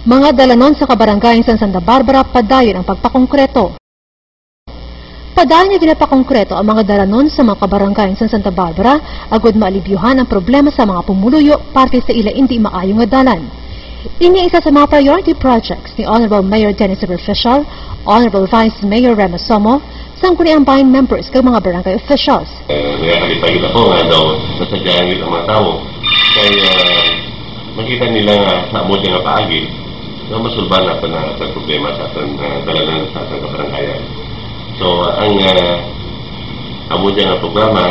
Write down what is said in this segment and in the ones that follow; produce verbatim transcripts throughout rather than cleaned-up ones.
Mga dalanon sa kabarangayan sa Santa Barbara padayon ang pagpakongkreto. Padayon nga ginapakongkreto ang mga dalanon sa mga kabarangayan sa Santa Barbara agud maalibyuhan ang problema sa mga pumuluyo parte sa ila indi maayo nga dalan. Ini isa sa mga priority projects ni Honorable Mayor Dennis Superficial, Honorable Vice Mayor Remo Somo, Sangguniang Bayan members kag mga barangay officials. Eh, nagakalipay gid ako nga daw nasadyahan gid ang mga tawo. Kay, ah, makita nila nga sa amo siya nga paagi, nga masulbahan naton ang atong problema sa atong, ah, dalanan sa atong kabarangayan. So, ang, ah, amo siya nga programa,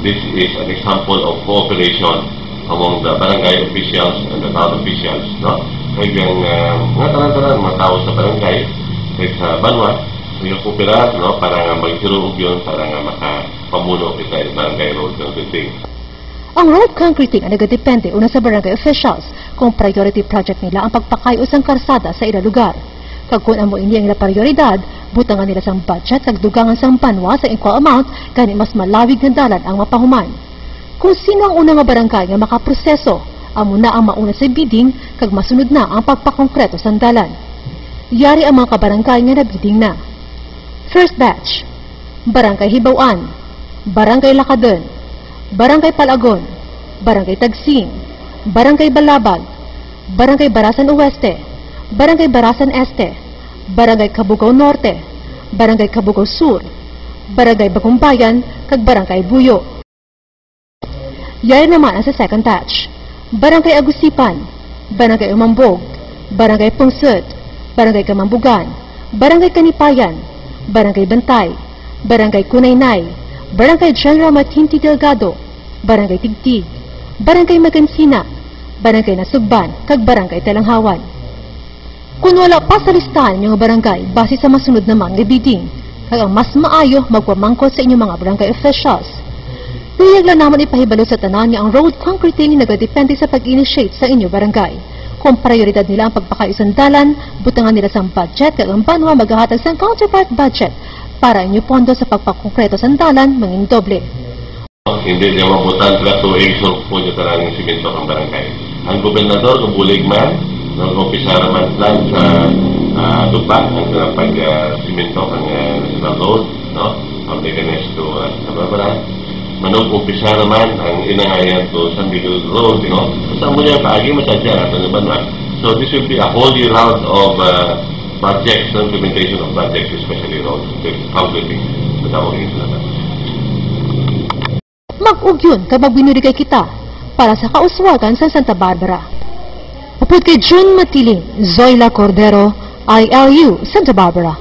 this is an example of cooperation among the barangay officials and the town officials, no? Kay ang, ah, mga tanan-tanan, mga tawo sa barangay, kag sa banwa, nagakooperar, no, para nga maghiruog yun, para nga makapamuno kita sa barangay road concreting. Ang road concreting ang nagadepende una sa barangay officials kung priority project nila ang pagpakayo sang karsada sa ila lugar. Kag kun amo ini ang ila prioridad, butangan nila sang budget kag dugangan sang banwa sa equal amount, gani mas malawig nga dalan ang mapahuman. Kung sino ang una nga barangay nga makaproseso, amo na ang mauna sa bidding kag masunod na ang pagpakongkreto sang dalan. Yari ang mga kabarangay nga nabidding na. First batch, Barangay Hibaw-an, Barangay Lacadon, Barangay Palagon, Barangay Tagsin, Barangay Balabag, Barangay Barasan Oeste, Barangay Barasan Este, Barangay Cabugao Norte, Barangay Cabugao Sur, Barangay Bagumbayan, kag Barangay Buyo. Yari naman ang sa second batch. Barangay Agusipan, Barangay Umambog, Barangay Pungsod, Barangay Kamambugan, Barangay Kanipayan, Barangay Bantay, Barangay Kunaynay, Barangay General Martin T. Delgado, Barangay Tigtig, Barangay Magansina, Barangay Nasugban, kag Barangay Talanghawan. Kon wala pa sa listahan ang inyo nga barangay, basi sa masunod naman nga bidding, kag ang mas maayo, magpamangkot sa inyo mga barangay officials. Luyag lang namon ipahibalo sa tanan nga ang road concreting nagadepende sa pag-initiate sa inyo barangay. Kung prioridad nila ang pagpakayo sang dalan, butangan nila sang budget kag ang banwa magahatag sang counterpart budget para inyo pondo sa pagpakongkreto sang dalan mangindoble. Hindi niya mabutan sila tuig, so po niya talagang simento ang barangay. Ang gobernador, kung bulig man, nag-umpisa naman lang sa, ah, tupa, ang, ah, pag, ah, simento ang, ah, National Road, no? From Leganes to, ah, Santa Barbara. Manag-umpisa naman ang inangayan to San Miguel Road, you know? Sa mo niya, paagi masadya, ato naman, ah. So, this will be a whole year round of, ah, projects, no? Implementation of projects, especially roads, concreting. Matawag yung sila. Mag-ugyon kag magbinurigay kita para sa kauswagan sa Santa Barbara. Upod kay June Matiling, Zoila Cordero, I L U, Santa Barbara.